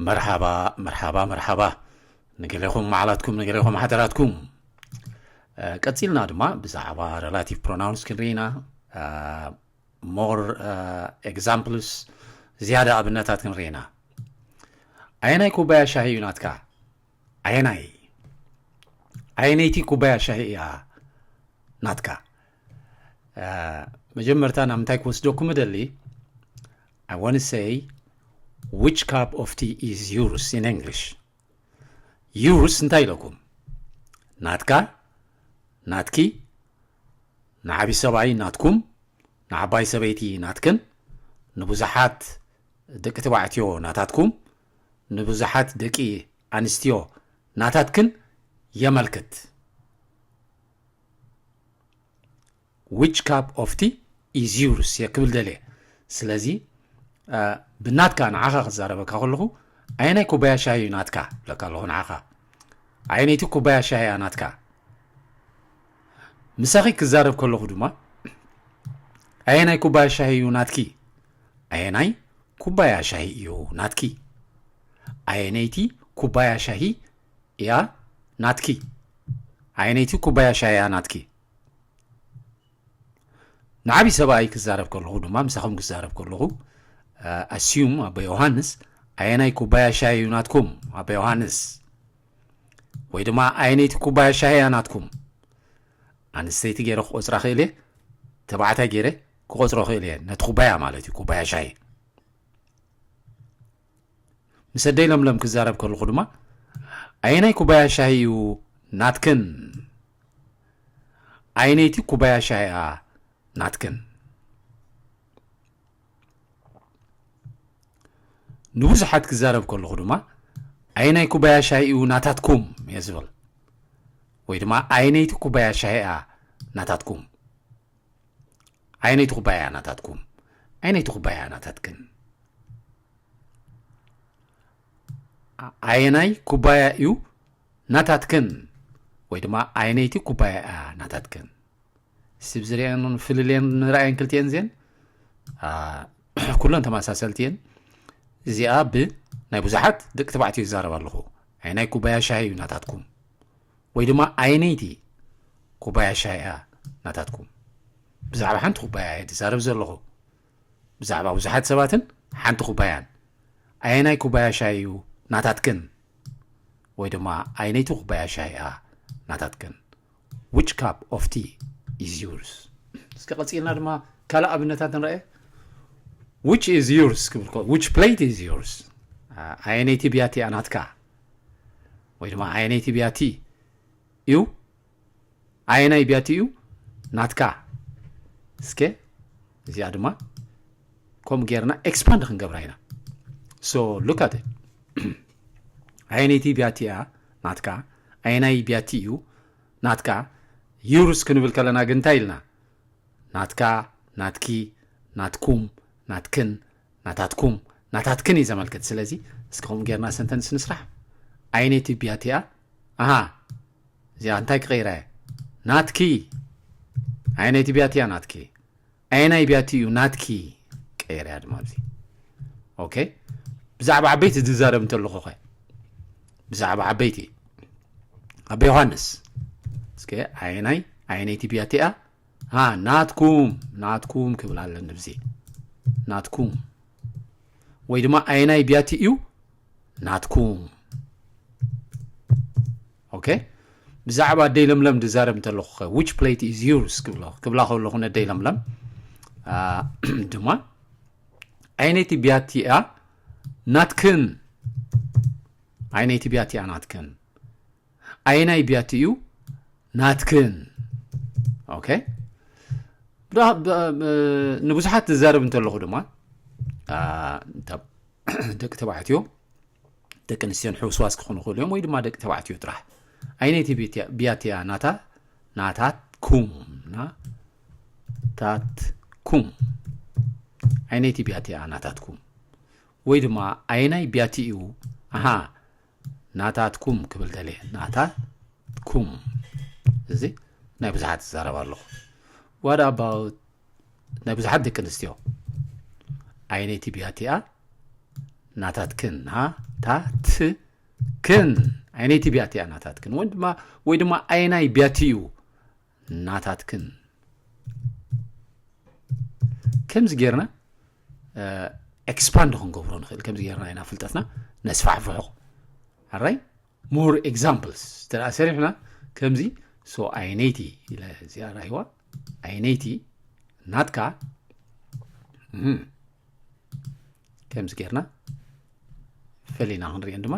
መርሓባ መርሓባ መርሓባ። ንገሌኹም መዓላትኩም፣ ንገሌኹም ሓደራትኩም። ቀፂልና ድማ ብዛዕባ ሬላቲቭ ፕሮናውንስ ክንርኢ ኢና። ሞር ኤግዛምፕልስ፣ ዝያዳ ኣብነታት ክንርኢ ኢና። ኣየናይ ኩባያ ሻሂ እዩ ናትካ? ኣየናይ ኣየነይቲ ኩባያ ሻሂ እያ ናትካ? መጀመርታ ናብ ምንታይ ክወስደኩም እደሊ? I want to say, which cup of tea is yours in English? Yours እንታይ ኢለኩም? ናትካ፣ ናትኪ፣ ንዓቢ ሰብኣይ ናትኩም፣ ንዓባይ ሰበይቲ ናትክን፣ ንብዙሓት ደቂ ተባዕትዮ ናታትኩም፣ ንብዙሓት ደቂ ኣንስትዮ ናታትክን የመልክት። Which cup of tea is yours እየ ክብል ደልየ። ስለዚ ብናትካ ንዓኻ ክዛረበካ ከለኹ፣ ኣየናይ ኩባያ ሻሂ እዩ ናትካ ብለካ ኣለኹ ንዓኻ። ኣየነይቲ ኩባያ ሻሂ እያ ናትካ? ምሳኺ ክዛረብ ከለኹ ድማ፣ ኣየናይ ኩባያ ሻሂ እዩ ናትኪ? ኣየናይ ኩባያ ሻሂ እዩ ናትኪ? ኣየነይቲ ኩባያ ሻሂ እያ ናትኪ? ኣየነይቲ ኩባያ ሻሂ እያ ናትኪ? ንዓቢ ሰብኣይ ክዛረብ ከለኹ ድማ፣ ምሳኹም ክዛረብ ከለኹ፣ ኣስዩም ኣቦ ዮሃንስ፣ ኣየናይ ኩባያ ሻሂ እዩ ናትኩም ኣቦ ዮሃንስ? ወይ ድማ ኣየነይቲ ኩባያ ሻሂ እያ ናትኩም? ኣንስተይቲ ገይረ ክቆፅራ ክእል እየ፣ ተባዕታይ ገይረ ክቆፅሮ ክእል እየ። ነቲ ኩባያ ማለት እዩ፣ ኩባያ ሻሂ። ምስ ኣደይ ለምለም ክዛረብ ከለኹ ድማ፣ ኣየናይ ኩባያ ሻሂ እዩ ናትክን? ኣየነይቲ ኩባያ ሻሂ እያ ናትክን? ንብዙሓት ክዛረብ ከለኹ ድማ፣ ኣየናይ ኩባያ ሻሂ እዩ ናታትኩም እየ ዝብል። ወይ ድማ ኣየነይቲ ኩባያ ሻሂ እያ ናታትኩም? ኣየነይቲ ኩባያ እያ ናታትኩም? ኣየነይቲ ኩባያ እያ ናታትክን? ኣየናይ ኩባያ እዩ ናታትክን? ወይ ድማ ኣየነይቲ ኩባያ እያ ናታትክን? ስብ ዝርአን ፍልልየን ንርኣየን ክልቲኤን ዜን ኩለን ተመሳሰልቲ እየን። እዚኣ ብናይ ብዙሓት ደቂ ተባዕትዮ ይዛረብ ኣለኹ። ኣየናይ ኩባያ ሻሂ እዩ ናታትኩም? ወይ ድማ ኣየነይቲ ኩባያ ሻሂ እያ ናታትኩም? ብዛዕባ ሓንቲ ኩባያ እየ ዝዛረብ ዘለኹ። ብዛዕባ ብዙሓት ሰባትን ሓንቲ ኩባያን። ኣየናይ ኩባያ ሻሂ እዩ ናታትክን? ወይ ድማ ኣየነይቲ ኩባያ ሻሂ እያ ናታትክን? Which cup of tea is yours? እስከ ቀፂልና ድማ ካልእ ኣብነታት ንረአ። Which is yours ክብል ከ-፣ which plate is yours? ኣየነይቲ ብያቲ እያ ናትካ? ወይ ድማ ኣየነይቲ ብያቲ እዩ? ኣየናይ ብያቲ እዩ ናትካ? እስከ እዚኣ ድማ ከምኡ ጌርና ኤክስፓንድ ክንገብራ ኢና። So look at it. ኣየነይቲ ብያቲ እያ ናትካ? ኣየናይ ብያቲ እዩ ናትካ? ዩርስ ክንብል ከለና ግን እንታይ ኢልና? ናትካ፣ ናትኪ፣ ናትኩም፣ ናትክን፣ ናታትኩም፣ ናታትክን እዩ ዘመልክት። ስለዚ እስከ ከምኡ ጌርና ሰንተንስ ንስራሕ። ኣየነይቲ ብያቲ እያ? ኣሃ፣ እዚኣ እንታይ ክቐይራ እየ? ናትኪ። ኣየነይቲ ብያቲ እያ ናትኪ? ኣየናይ ብያቲ እዩ ናትኪ? ቀይርያ ድማ ኣብዚ። ኦኬ፣ ብዛዕባ ዓበይቲ ዝዛረብ እንተለኹ ኸ? ብዛዕባ ዓበይቲ፣ ኣቦ ዮሃንስ፣ እስከ ኣየናይ ኣየነይቲ ብያቲ እያ? ሃ፣ ናትኩም፣ ናትኩም ክብል ኣለኒ ብዚ። ናትኩም። ወይ ድማ ኣየናይ ብያቲ እዩ? ናትኩም። ኦኬ፣ ብዛዕባ ኣደይ ለምለም ዝዛረብ እንተለኹ ኸ፣ which plate is yours ክብሎ-፣ ክብላ ከለኹ ነደይ ለምለም፣ ኣ፣ ድማ ኣየነይቲ ብያቲ እያ ናትክን? ኣየነይቲ ብያቲ እያ ናትክን? ኣየናይ ብያቲ እዩ ናትክን? ኦኬ፣ ብዳ-፣ ብ-፣ ብ-፣ ንብዙሓት ዝዛረብ እንተለኹ ድማ፣ ኣ፣ እንተ-፣ ደቂ ተባዕትዮ፣ ደቂ ኣንስትዮን ሕውስዋስ ክኾኑ ይኽእሉ እዮም፣ ወይ ድማ ደቂ ተባዕትዮ ጥራሕ። ኣየነይቲ ብያቲ-፣ ብያቲ እያ ናታ-፣ ናታትኩም፣ ናታትኩም? ኣየነይቲ ብያቲ እያ ናታትኩም? ወይ ድማ ኣየናይ ብያቲ እዩ? ኣሃ፣ ናታትኩም ክብል ደልየ። ናታትኩም። እዚ ናይ ብዙሓት ዝዛረብ ኣለኹ። What about ናይ ብዙሓት ደቂ ኣንስትዮ? ኣየነይቲ ብያቲ እያ ናታትክን፣ ናታትክን። ኣየነይቲ ብያቲ እያ ናታትክን? ወይ ድማ፣ ወይ ድማ ኣየናይ ብያቲ እዩ ናታትክን? ከምዚ ጌርና፣ እ፣ ኤክስፓንድ ክንገብሮ ንኽእል። ከምዚ ጌርና ኢና ፍልጠትና ነስፋሕፍሖ። ኣራይ፣ more examples እንተ ደኣ ሰሪሕና፣ ከምዚ፣ so ኣየነይቲ ኢለ እዚኣ ራይዋ፣ ኣየነይቲ ናትካ፣ እም፣ ከምዚ ጌርና ፈሊና ክንሪአን ድማ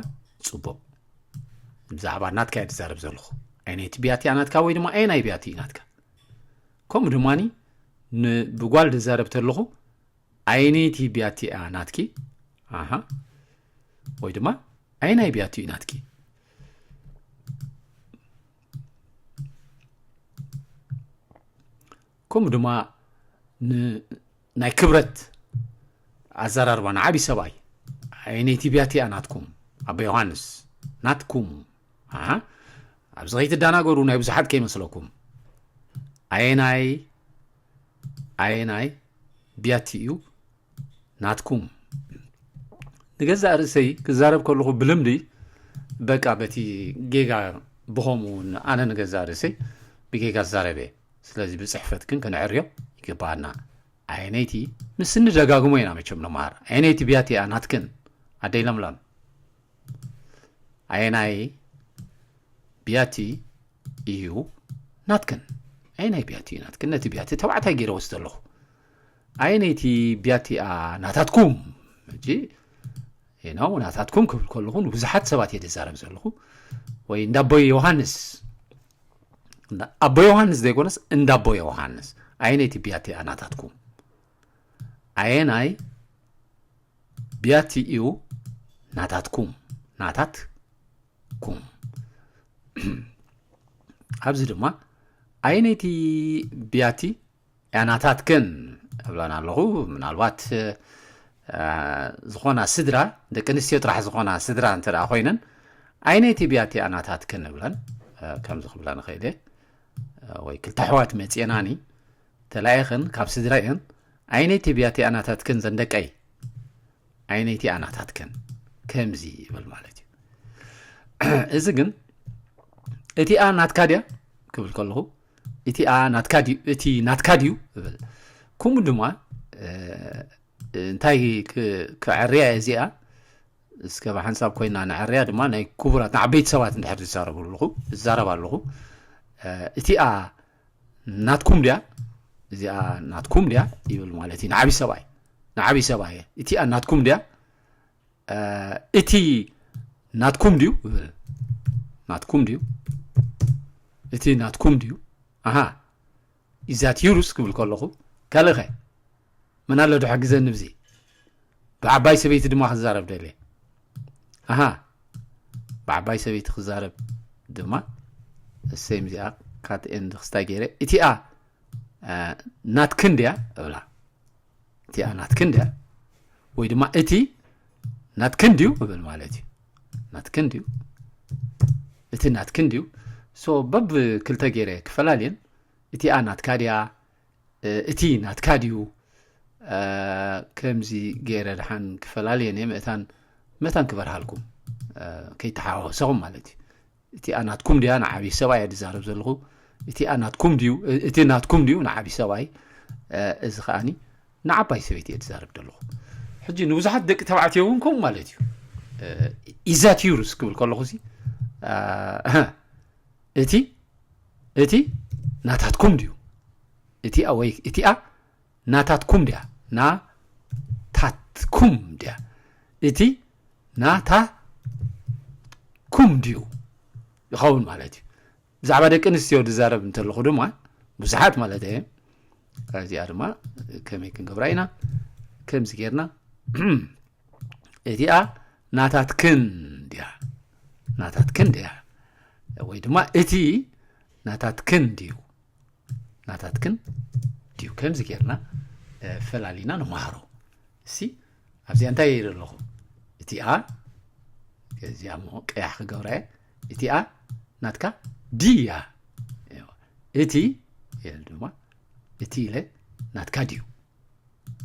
ጽቡቕ። ብዛዕባ ናትካ እየ ዝዛረብ ዘለኹ። ኣየነይቲ ብያቲ እያ ናትካ ወይ ድማ ኣየናይ ብያቲ እዩ ናትካ? ከምኡ ድማኒ ን-፣ ብጓል ዝዛረብ ተለኹ፣ ኣየነይቲ ብያቲ እያ ናትኪ? ኣሃ። ወይ ድማ ኣየናይ ብያቲ እዩ ናትኪ? ከምኡ ድማ ን-፣ ናይ ክብረት ኣዘራርባ ንዓቢ ሰብኣይ፣ ኣየነይቲ ብያቲ እያ ናትኩም? ኣቦ ዮሃንስ፣ ናትኩም። ኣሃ። ኣብዚ ከይትደናገሩ፣ ናይ ብዙሓት ከይመስለኩም። ኣየናይ፣ ኣየናይ ብያቲ እዩ ናትኩም? ንገዛእ ርእሰይ ክዛረብ ከለኹ ብልምዲ በቃ በቲ ጌጋ ብኸምኡ እውን ኣነ ንገዛእ ርእሰይ ብጌጋ ዝዛረብ እየ። ስለዚ ብጽሕፈት ግን ከነዕርዮ ይግባኣና። ኣየነይቲ ምስ እንደጋግሞ ኢና መቸም ንመሃር። ኣየነይቲ ብያቲ እያ ናትክን? ኣደይ ለምለም። ኣየናይ ብያቲ እዩ ናትክን? ኣየናይ ብያቲ እዩ ናትክን? ነቲ ብያቲ ተባዕታይ ገይረ ወስደ ኣለኹ። ኣየነይቲ ብያቲ እያ ናታትኩም? ሕጂ፣ you know፣ ናታትኩም ክብል ከለኹ ንብዙሓት ሰባት እየ ዝዛረብ ዘለኹ። ወይ እንዳ ኣቦይ ዮሃንስ፣ እንዳ ኣቦ ዮሃንስ ዘይኮነስ እንዳ ኣቦ ዮሃንስ። ኣየነይቲ ብያቲ እያ ናታትኩም? ኣየናይ ብያቲ እዩ ናታትኩም? ናታትኩም። ኣብዚ ድማ ኣየነይቲ ብያቲ እያ ናታትክን እብለን ኣለኹ። ምናልባት፣ እ፣ ዝኾና ስድራ፣ ደቂ ኣንስትዮ ጥራሕ ዝኾና ስድራ እንተ ደኣ ኮይነን፣ ኣየነይቲ ብያቲ እያ ናታትክን እብለን፣ እ፣ ከምዚ ክብላ ንኽእል እየ። እ፣ ወይ ክልተ ኣሕዋት መጽኤናኒ፣ ተላኢኽን ካብ ስድራ እየን፣ ኣየነይቲ ብያቲ እያ ናታትክን ዘን ደቀይ? ኣየነይቲ እያ ናታትክን? ከምዚ ይብል ማለት እዩ። እዚ ግን እቲኣ ናትካ ድያ ክብል ከለኹ፣ እቲኣ ናትካ ድዩ፣ እቲ ናትካ ድዩ እብል። ከምኡ ድማ፣ እ፣ እንታይ ክ-፣ ከዐርያ እየ እዚኣ፣ እስከ ብሓንሳብ ኮይና ነዐርያ ድማ፣ ናይ ክቡራት ንዓበይቲ ሰባት እንድሕር ዝዛረቡ ኣለኹ፣ ዝዛረብ ኣለኹ፣ እ፣ እቲኣ ናትኩም ድያ? እዚኣ ናትኩም ድያ? ይብል ማለት እዩ። ንዓቢ ሰብኣይ፣ ንዓቢ ሰብኣይ፣ እቲኣ ናትኩም ድያ? እ፣ እቲ ናትኩም ድዩ? ይብል። ናትኩም ድዩ? እቲ ናትኩም ድዩ? ኣሃ፣ is that yours ክብል ከለኹ፣ ካልእኸ? መን ኣሎ ዶ ሓግዘኒ ብዚ? ብዓባይ ሰበይቲ ድማ ክዛረብ ደልየ። ኣሃ፣ ብዓባይ ሰበይቲ ክዛረብ ድማ፣ እሰይ፣ እዚኣ ካት ኤንድ ክስታይ ገይረ፣ እቲኣ፣ እ፣ ናትክን ድያ እብላ። እቲኣ ናትክን ድያ? ወይ ድማ እቲ ናትክን ድዩ እብል ማለት እዩ። ናትክን ድዩ? እቲ ናትክን ድዩ? ሶ፣ በብ ክልተ ገይረ ክፈላልየን፣ እቲኣ ናትካ ድያ? እ፣ እቲ ናትካ ድዩ? እ፣ ከምዚ ገይረ ደሓን ክፈላልየን እየ፣ መእታን፣ መእታን ክበርሃልኩም፣ እ፣ ከይተሓዋወሰኹም ማለት እዩ። እቲኣ ናትኩም ድያ? ንዓብዪ ሰብኣይ እየ ዝዛረብ ዘለኹ። እቲኣ ናትኩም ድዩ? እ-፣ እቲ ናትኩም ድዩ? ንዓብዪ ሰብኣይ። እ፣ እዚ ከኣኒ ንዓባይ ሰበይቲ እየ ዝዛረብ ዘለኹ። ሕጂ ንብዙሓት ደቂ ተባዕትዮ እውን ከምኡ ማለት እዩ። እ፣ is that yours ክብል ከለኹ ሲ፣ እ፣ እቲ፣ እቲ ናታትኩም ድዩ? እቲኣ ወይ እቲኣ ናታትኩም ድያ? ናታትኩም ድያ? እቲ ናታትኩም ድዩ? ይኸውን ማለት እዩ። ብዛዕባ ደቂ ኣንስትዮ ዝዛረብ እንተለኹ ድማ፣ ብዙሓት ማለት እየ። እዚኣ ድማ ከመይ ክንገብራ ኢና? ከምዚ ጌርና፣ እቲኣ ናታትክን ድያ? ናታትክን ድያ? ወይ ድማ እቲ ናታትክን ድዩ? ናታትክን ድዩ? ከምዚ ጌርና፣ እ፣ ፈላሊና ንመሃሮ። እሲ፣ ኣብዚኣ እንታይ ኢለ ኣለኹ? እቲኣ፣ እዚኣ እሞ ቀያሕ ክገብራ እየ። እቲኣ ናትካ ድያ? እቲ፣ ኢለ ድማ፣ እቲ ኢለ ናትካ ድዩ?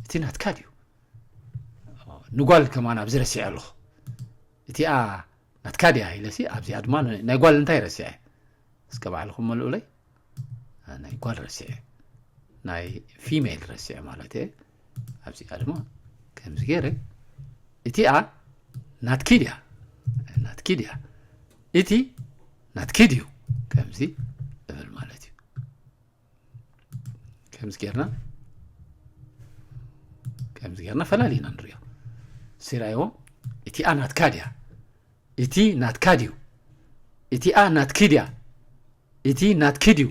እቲ ናትካ ድዩ? ኦ፣ ንጓል ከማን ኣብዚ ረሲዐ ኣለኹ። እቲኣ ናትካ ድያ ኢለሲ ኣብዚኣ ድማ ናይ ጓል እንታይ ረሲዐ? እስከ ባዕልኹም መልኡለይ። ናይ ጓል ረሲዐ፣ ናይ ፊሜል ረሲዐ ማለት እየ። ኣብዚኣ ድማ ከምዚ ገይረ እቲኣ ናትኪ ድያ ናትኪ ድያ እቲ ናትኪ ድዩ ከምዚ እብል ማለት እዩ። ከምዚ ጌርና ከምዚ ጌርና ፈላሊና ንሪኦ። ሲራይዎ እቲኣ ናትካ ድያ እቲ ናትካ ድዩ እቲኣ ናትኪ ድያ እቲ ናትኪ ድዩ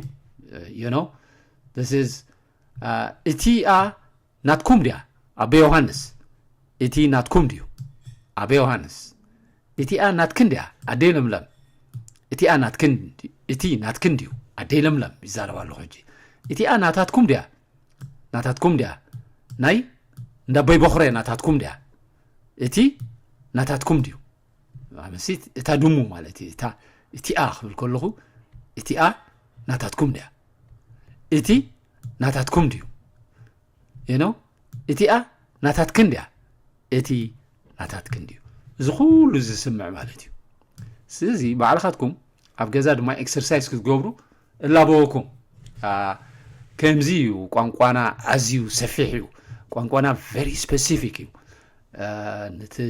you know this is እቲኣ ናትኩም ድያ ኣበ ዮሃንስ እቲ ናትኩም ድዩ ኣበ ዮሃንስ እቲኣ ናትክን ድያ ኣደይ ለምለም እቲኣ ናትክን እቲ ናትክን ድዩ ኣደይ ለምለም ይዛረብ ኣለኹ ሕጂ እቲኣ ናታትኩም ድያ ናታትኩም ድያ ናይ እንዳበይ በኹረ ናታትኩም ድያ እቲ ናታትኩም ድዩ ኣመሲት እታ ድሙ ማለት እዩ እታ እቲኣ ክብል ከለኹ እቲኣ ናታትኩም ድያ እቲ ናታትኩም ድዩ you know እቲኣ ናታትክን ድያ እቲ ናታትክን ድዩ እዚ ኩሉ ዝስምዕ ማለት እዩ ስለዚ ባዕልኻትኩም ኣብ ገዛ ድማ exercise ክትገብሩ እላበወኩም ከምዚ እዩ ቋንቋና ኣዝዩ ሰፊሕ እዩ ቋንቋና very specific እዩ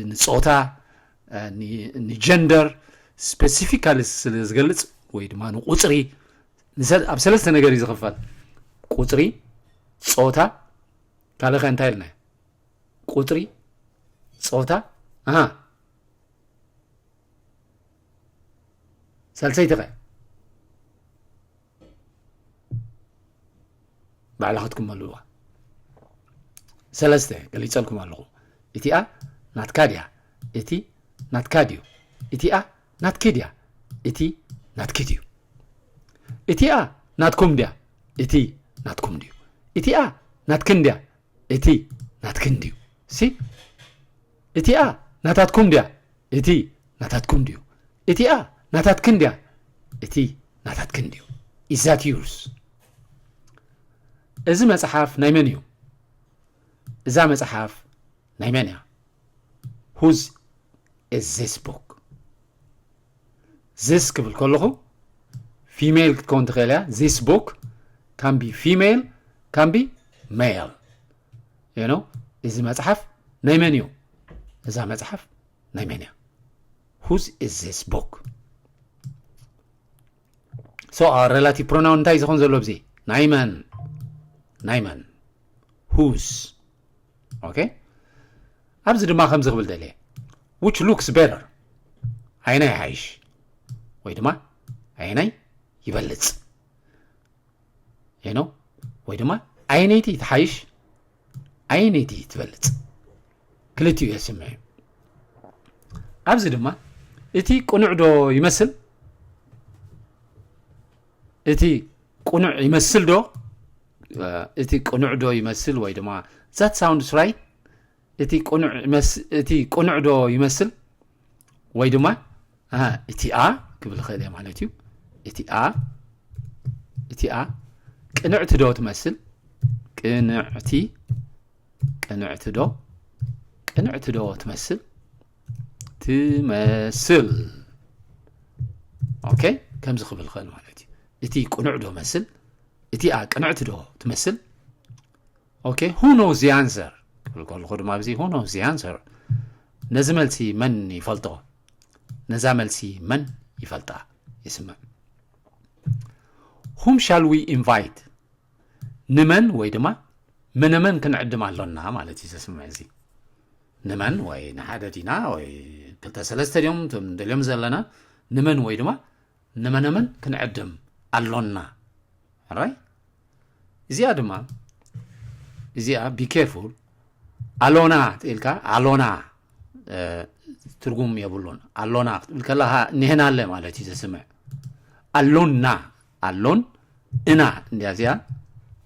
ንጾታ ንጀንደር specifically ስለ ዝገልጽ ወይ ድማ ንቁፅሪ ኣብ ሰለስተ ነገር እዩ ዝኽፈል ቁፅሪ ጾታ ካልኸ እንታይ ኢልና ቁፅሪ ጾታ ኣሃ ሳልሰይቲ ኸ ባዕልኻትኩም መልእዋ ሰለስተ ገሊፀልኩም ኣለኹ እቲኣ ናትካ ድያ እቲ ናትካ ድዩ እቲኣ ናትኪ ድያ እቲ ናትኪ ድዩ እቲኣ ናትኩም ድያ እቲ ናትኩም ድዩ እቲኣ ናትክን ድያ እቲ ናትክን ድዩ ሲ እቲኣ ናታትኩም ድያ እቲ ናታትኩም ድዩ እቲኣ ናታትክን ድያ እቲ ናታትክን ድዩ is that yours እዚ መጽሓፍ ናይ መን እዩ እዛ መጽሓፍ ናይ መን እያ whose is this book this ክብል ከለኹ female ክትከውን ትኽእል እያ this book can be female can be male you know እዚ መጽሓፍ ናይ መን እዩ እዛ መጽሓፍ ናይ መን እያ whose is this book so relative pronoun እንታይ ዝኸውን ዘሎ ኣብዚ ናይ መን ናይ መን whose okay ኣብዚ ድማ ከምዚ ክብል ደልየ which looks better ኣየናይ ይሓይሽ ወይ ድማ ኣየናይ ይበልጽ you know ወይ ድማ ኣየነይቲ ትሓይሽ ኣየነይቲ ትበልጽ ክልቲኡ የስምዕ እዩ ኣብዚ ድማ እቲ ቅኑዕ ዶ ይመስል እቲ ቅኑዕ ይመስል ዶ እቲ ቅኑዕ ዶ ይመስል ወይ ድማ that sounds right እቲ ቅኑዕ እቲ ቅኑዕ ዶ ይመስል ወይ ድማ እቲኣ ክብል ኽእል እየ ማለት እዩ እቲኣ እቲኣ ቅንዕቲ ዶ ትመስል ቅንዕቲ ቅንዕቲ ዶ ቅንዕቲ ዶ ትመስል ትመስል okay ከምዚ ክብል ኽእል ማለት እዩ እቲ ቅኑዕ ዶ መስል እቲኣ ቅንዕቲ ዶ ትመስል okay who knows the answer ክብል ከለኹ ድማ ኣብዚ who knows the answer ነዚ መልሲ መን ይፈልጦ ነዛ መልሲ መን ይፈልጣ ይስምዕ whom shall we invite ንመን ወይ ድማ መነመን ክንዕድም ኣሎና ማለት እዩ ዘስምዕ እዚ ንመን ወይ ንሓደ ዲና ወይ ክልተ ሰለስተ ድዮም እቶም ንደልዮም ዘለና ንመን ወይ ድማ ንመነመን ክንዕድም ኣሎና ራይ እዚኣ ድማ እዚኣ be careful ኣሎና ኢልካ ኣሎና ትርጉም የብሉን ኣሎና ክትብል ከለካ ኒህና ኣለ ማለት እዩ ዘስምዕ ኣሎና ኣሎን እና እንዲያ እዚኣ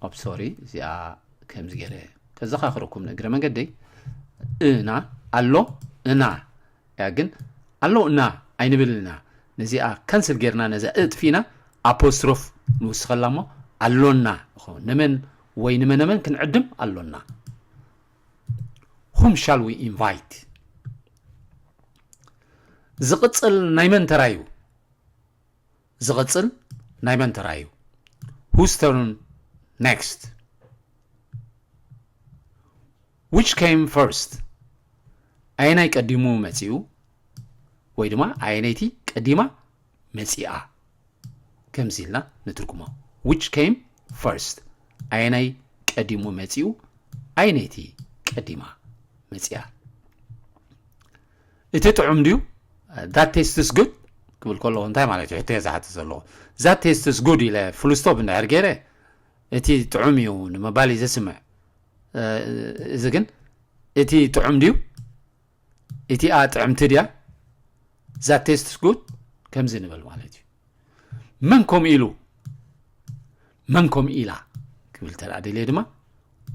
ኣብ ሶሪ እዚኣ ከምዚ ገይረ ከዘኻኽረኩም ንእግረ መንገደይ እና ኣሎ እና እያ ግን ኣሎ እና ኣይንብልን ኢና ነዚኣ ካንስል ጌርና ነዛ እጥፊእና ኣፖስትሮፍ ንውስኸላ እሞ ኣሎና ንመን ወይ ንመነመን ክንዕድም ኣሎና Whom shall we invite? ዝቕጽል ናይ መን ተራ እዩ? ዝቕጽል ናይ መን ተራ እዩ? Whose turn next? Which came first? ኣየናይ ቀዲሙ መጺኡ? ወይ ድማ ኣየነይቲ ቀዲማ መጺኣ? ከምዚ ኢልና ንትርጉሞ። Which came first? ኣየናይ ቀዲሙ መጺኡ? ኣየነይቲ ቀዲማ መጺኣ? እቲ ጥዑም ድዩ? That tastes good ክብል ከለኹ እንታይ ማለት እዩ? ሕቶ እየ ዝሓትት ዘለኹ። That tastes good ኢለ full stop እንድሕር ገይረ፣ እቲ ጥዑም እዩ ንምባል እዩ ዘስምዕ። እዚ ግን እቲ ጥዑም ድዩ? እቲኣ ጥዕምቲ ድያ? That tastes good ከምዚ ንበል ማለት እዩ። መን ከምኡ ኢሉ? መን ከምኡ ኢላ ክብል ተደኣ ደልየ ድማ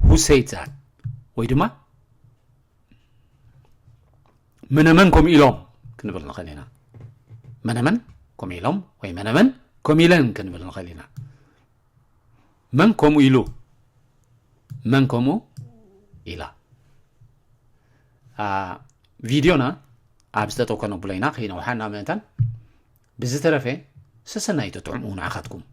who said that ወይ ድማ መነመን ከምኡ ኢሎም ክንብል ንኽእል ኢና። መነመን ከምኡ ኢሎም ወይ መነመን ከምኡ ኢለን ክንብል ንኽእል ኢና። መን ከምኡ ኢሉ? መን ከምኡ ኢላ? ቪድዮና ኣብ ዝጠጠው ከነብሎ ኢና፣ ከይነውሓና ምእንታን። ብዝተረፈ ሰሰናይ ጥዑም ንዓኻትኩም።